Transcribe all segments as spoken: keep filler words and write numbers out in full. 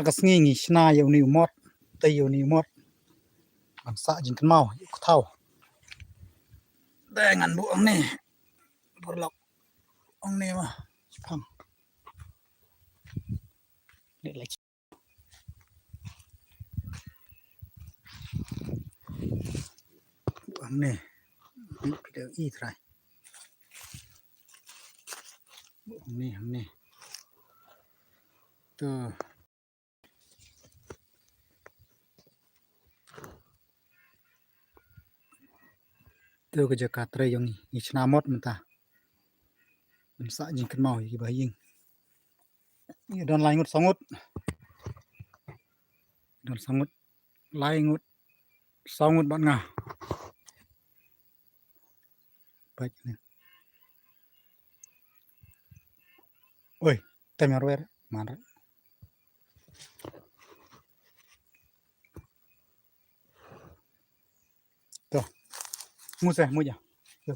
Ka sngi ngi shna ïa une u mot, te ïa une u mot. Ngan sah jingkynmaw ïa u kthaw. Te ngan buh hangne. Paralok. Hangne ma. Shipang. Dei la. Buh hangne. Buh phi da i trai. Buh hangne, hangne. To. To ka jaka trei jong ngi, ngi shna mot mynta. Ngan sah jingkynmaw ïa kiba ha ïing. Ngi don lai ngut saw ngut. Don saw ngut. Lai ngut saw ngut bad nga. Peit ne. Oi, tem ïa ruwer, man ruwer. To. Musa, muja. To.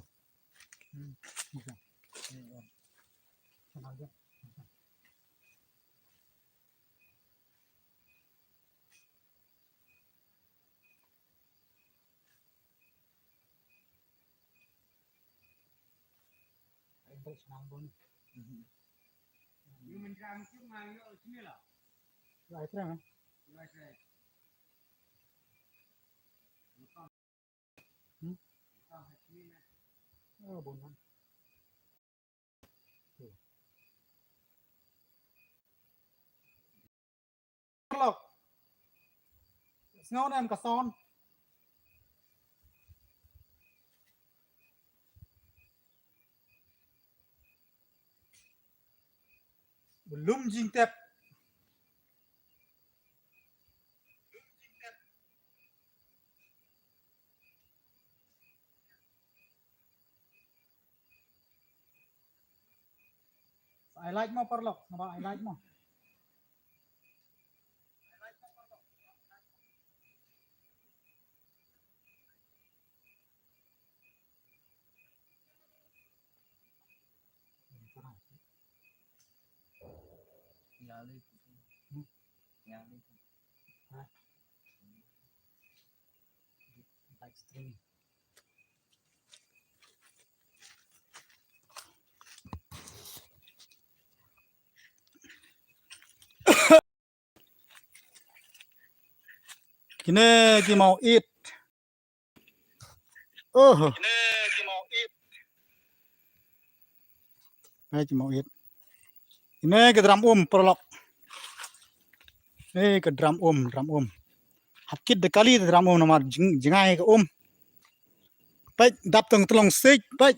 Hmm? Oh, bon. Paralok. Sngew ne em ka sound? Lum jingtep. Ai like mo paralok, naba ai like mo. Live streaming. Kine ki mawit. Oh. Kine ki mawit. Kine ki drum um paralok. Eh, ka drum um, drum um. Hap kit da kali da drum um namar jing-, jingai ka um. Peit, dap tang tlong sik, peit.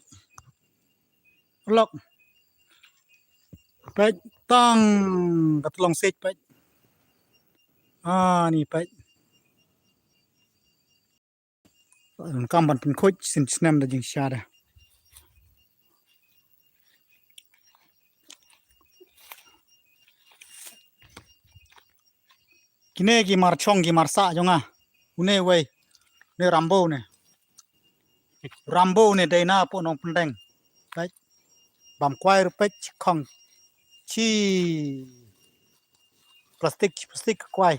Paralok. Peit, tang ka tlong sik, peit. Ah, ni, peit. Kam ban pynkhuid shisnem da jingshisha da. Kine ki mar chong ki mar sah jong nga. Une wei. Une Rambo une. Rambo une dei na hapoh Nongpyndeng. Peit. Bam kwai ruh peit khong. Chi. Plastik, plastik kwai.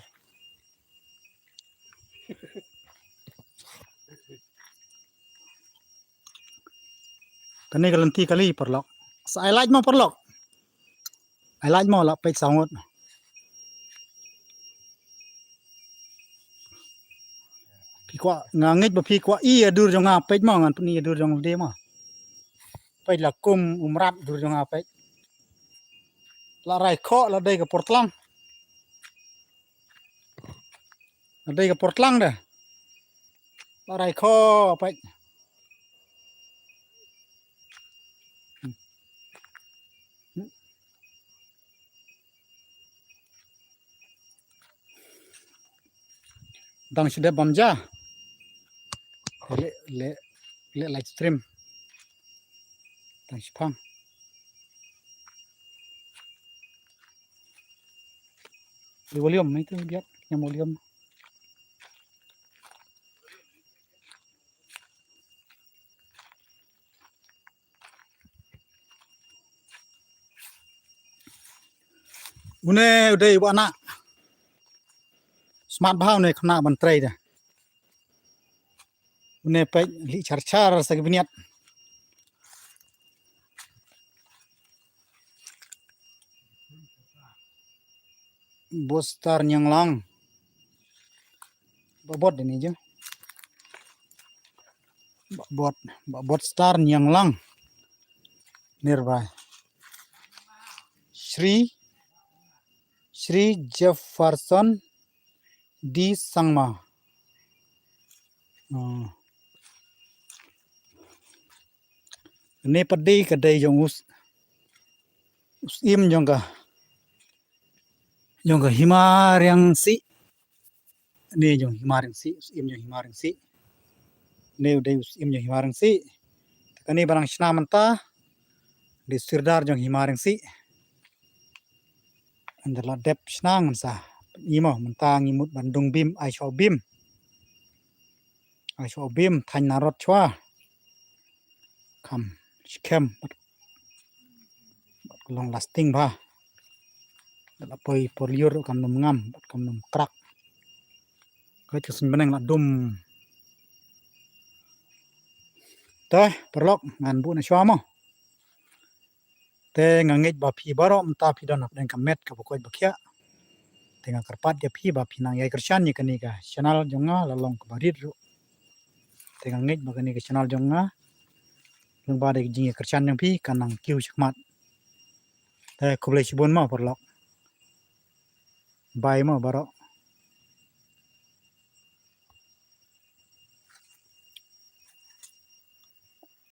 Kane ka lynti kali paralok. Sa ai like mo paralok. Ai like mo la peit saw ngut. Phi kwah nga ngeit ba phi kwah i ïa dur jong nga peit mo ngan pyni ïa dur jong lade mo. Peit la kum u mrad dur jong nga peit. La rai khoh la dei ka por tlang. La dei ka por tlang de. La rai khoh peit. Dang shi dep bam ja. Le, le, le live stream. Dang shi phang. Di volume itu biar yang volume. Une u dei u anak. Mat bha une khynnah ban trei da. Une peit li char char sa ki bniat. Bostar Nyanglang. Babot dini je. Babot, Babot Star Nyanglang. Nearby. Shri, Shri Jefferson D Sangma. Hmm. Kane pat dei ka dei jong u s-, u syiem jong ka, jong ka Hima Riangsih. Kane jong Hima Riangsih, u syiem jong Hima Riangsih. Kane u dei u syiem jong Hima Riangsih. Kane ba nang shna mynta dei u sirdar jong Hima Riangsih. Ynda la dep shna ngan sa pyni mo, mynta ngi mut ban dung beam, ai shuwa beam. Ai shuwa beam, thaiñ narot shuwa. Kham skhem bad, bad ka long lasting bha. Da la poi por lyiur kam nym ngam, bad kam nym krak. Ka ka suiñ bneng la dum. Te paralok, ngan buh na shuwa mo. Te nga ngeit ba phi baroh mynta phi don hapdeng ka met kaba koit ba khiah. Te nga kyrpad ïa phi ba phi nang ïai kyrshan ïa kane ka channel jong nga, la long kaba rit ruh. Te nga ngeit ba kane ka channel jong nga, lyngba da ka jingïakyrshan jong phi, kan nang kiew shakhmat. Te khublei shibun mo paralok. Bye mo baroh.